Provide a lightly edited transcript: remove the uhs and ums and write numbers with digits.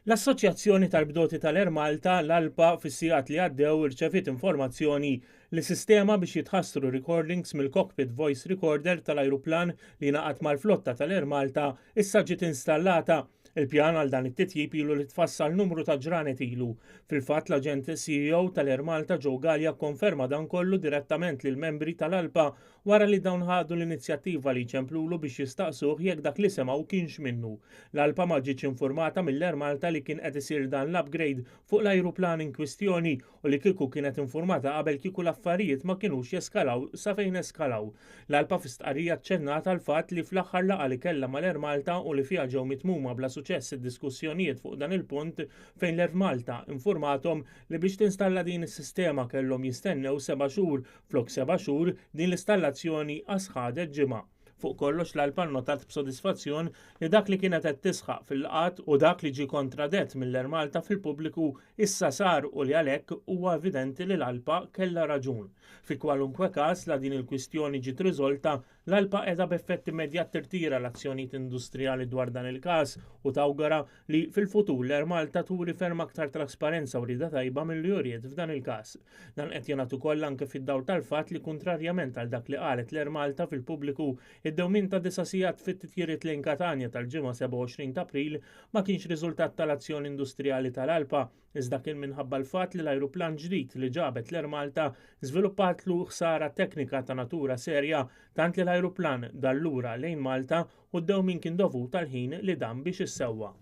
L-Assoċjazzjoni tal-Bdoti tal-Air Malta, l-ALPA, fis-sigħat li għaddew irċeviet informazzjoni li sistema biex jitħassru recordings mill-cockpit voice recorder tal-ajruplan li ngħaqad mal-flotta tal-Air Malta issa ġiet installata. Il-pjan għal dan it-titjib ilu li tfassal numru ta' ġranet ilu. Fil-fatt l-aġent CEO tal-Air Malta Joe Galea kkonferma dan kollu direttament lill-membri tal-ALPA wara li dawn ħadu l-inizjattiva li jċemplulu biex jistaqsuh jekk dak li semgħu kienx minnu. L-ALPA ma ġietx infurmata mill-Air Malta li kien qed isir dan l-upgrade fuq l-ajruplan in kwistjoni u li kieku kienet infurmata qabel kieku l-affarijiet ma kinux jeskalaw sa fejn eskalaw. L-ALPA fi stqarrija aċċennat għall-fatt li fl-aħħar laqgħa li kellha mal-Air Malta u li fiha ġew mitmuma bla suċess id-diskussjonijiet fuq dan il-punt fejn l-Air Malta infurmathom li biex tinstalla din is-sistema kellhom jistennew seba' xhur flok seba' xhur din l-istallazzjoni qas ħadet ġimgħa. Fuq kollox l-ALPA nnotat b'sodisfazzjon li dak li kienet qed tisħaq fil-laqgħat u dak li ġie kontradett mill-Air Malta fil-pubbliku issa sar u li għalhekk huwa evidenti li l-ALPA kellha raġun. Fi kwalunkwe każ la din il-kwistjoni ġiet riżolta, l-ALPA qiegħda b'effett immedjat tirtira l-azzjonijiet industrijali dwar dan il-każ u tawgura li fil-futur l-Air Malta turi ferm aktar trasparenza u rieda tajba milli uriet f'dan il-każ. Dan qed jingħad ukoll anke fid-dawl tal-fatt li kuntrarjament għal dak li qalet l-Air Malta fil-pubbliku, id-dewmien ta' disa' sigħat fit-titjiriet lejn Katanja tal-Ġimgħa 27 ta' April ma kienx riżultat tal-azzjoni industrijali tal-ALPA, iżda kien minħabba l-fatt li l-ajruplan ġdid li ġabet l-Air Malta żviluppatlu ħsara teknika ta' natura serja tant li l-ajruplan dar lura lejn Malta u d-dewmien kien dovut għall-ħin li dam biex issewwa.